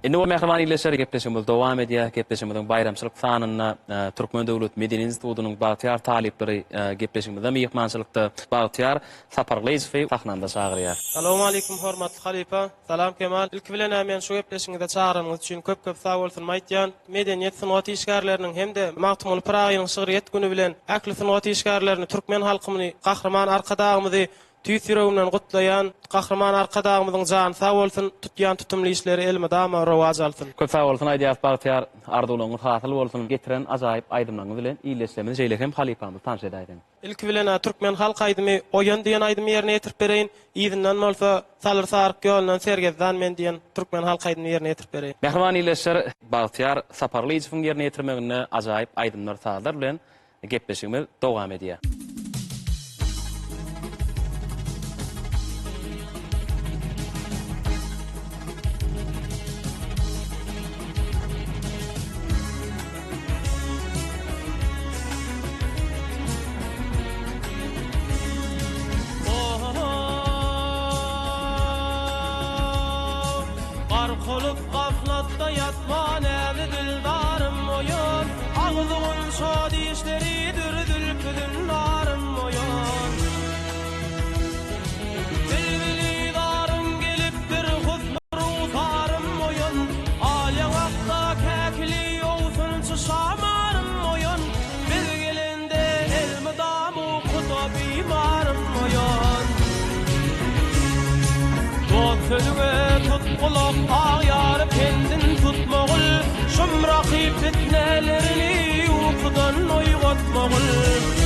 Indi bu mähriban ildeşler gepleşigimiz dowam edýär. Gepleşigimiziň baýramçylyk sanynda Türkmen döwlet medeni institutynyň bagtyýar talyplary gepleşigimizde myhmançylykda Bagtyýar Sapargylyjowy sahnamyza çagyrýar. Salowmaleýkim hormatly halypa. Salam Kemal. Ilki bilen-ä meni şu gepleşigiňize çagyranyňyz üçin köp-köp sag bolsunymy aýtýan. Medeniýet, sungat işgärleriniň hem-de Magtymguly Pyragynyň şygryýet güni bilen ähli sungat işgärlerini, türkmen halkymyny, Gahryman Arkadagymyzy Tüýs ýüregimden gutlaýan, Gahryman Arkadagymyzyň jany sag bolsun, tutýan tutumly işleri elmydama rowaç alsyn. Köp sag bolsun aýdýas Bagtyýar arzuwlaryňyz hasyl bolsun getiren ajaýyp aýdymlaryňyz bilen ildeşlerimizi şeýle hem halypamyzy tanyş edäýseň. Ilki bilen-ä türkmen halk aýdymy Oýan diýen aýdymy ýerine ýetirip bereýin, yzyndan bolsa Salyr saryk ýolundan sergezdan men diýen türkmen halk aýdymyny ýerine ýetirip bereýin. Mähriban ildeşler Bagtyýar Saparlyjowyň ýerine ýetirmeginde ajaýyp aýdymlar sazlar bilen Gepleşigimiz dowam edýär. Gark bolup gaflatda ýatma näzi dildarym oýan Agzy gunça dişleri dür zülpi zünnarym oýan Bilbili zaryn gelipdir husny rugsarym oýan Al ýaňakda käkili owsunçy şamarym oýan Biz gelende elmydam ukuda bimarym oýan. Dost sözüňe tut gulak agýary pendin tutmagyl, Şum rakyp pitnelerini ukudan oýgatmagyl.